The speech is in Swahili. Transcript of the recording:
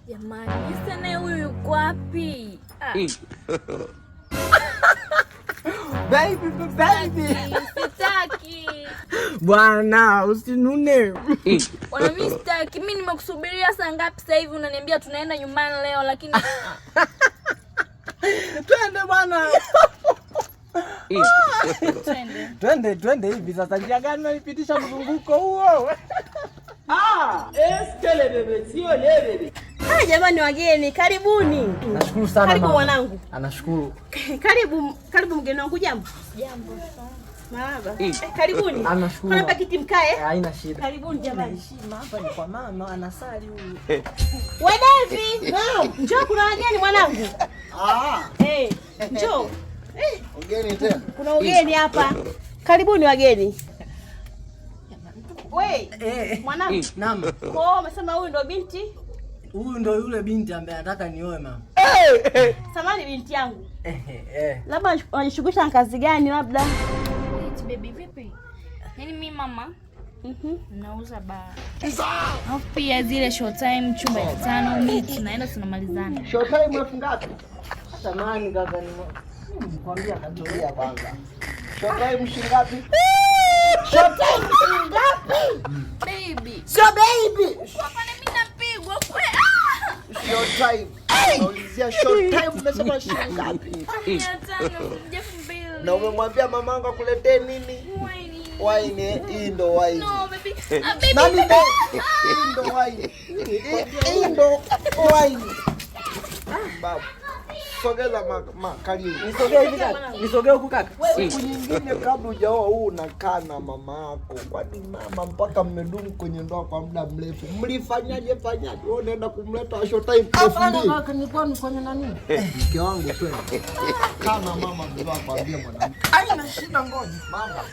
Jamani, sana huyu yuko wapi? Ah. Baby, baby. Sitaki. Bwana, usinune. Bwana, mimi sitaki. Mimi nimekusubiria saa ngapi sasa hivi unaniambia tunaenda nyumbani leo lakini Twende bwana. Twende. Twende, twende hivi sasa. Njia gani unaipitisha mzunguko huo? Ah, eskele bebe, sio le bebe. Ah, jamani wageni, karibuni. Nashukuru sana Karibu mama. mwanangu. Anashukuru. Karibu, karibu mgeni wangu, jambo. Jambo. Marhaba. Karibuni. Anashukuru. Kuna pakiti mkae. Haina shida. Karibuni jamani. Heshima hapa ni kwa mama, anasali huyu. We Devi. Naam. Njoo kuna wageni mwanangu. Ah, Njoo. ugeni tena. Kuna wageni hapa. Karibuni wageni. We, mwanangu. Naam. Kwa hiyo umesema huyu ndo binti? Huyu ndo yule binti ambaye anataka nioe mama. Samani binti yangu. Eh. Labda unajishughulisha na kazi gani labda? Wait, baby, vipi? Yaani mimi mama nauza baa. Alafu pia zile short time chumba 5,000 mimi tunaenda tunamalizana. Short time elfu ngapi? Samani kaka ni nikwambia Tulia kwanza. Short time shilingi ngapi? Short time shilingi ngapi? Baby. Sio baby. Hapana, mimi napigwa kweli. Ah! Short time. Naulizia short time umesema shilingi ngapi? 500 2,000. Na umemwambia mamangu akuletee nini? Wine. Wine, hii ndo wine. No, baby. Ah, baby. Nani baby? Hii ndo wine. Hii ndo wine. Babu. Sogeza ma karibu. Nisogee hivi kaka. Nisogee huku kaka. Siku nyingine kabla hujaoa huu unakaa na mama yako. Kwani mama mpaka mmedumu kwenye ndoa kwa muda mrefu. Mlifanyaje fanyaje? Wewe unaenda kumleta short time elfu Hapana mbili. kaka, nilikuwa nifanye nani? Mke wangu twende. Kama mama mzee akwambia mwanamke. Haina shida ngoja. Mama.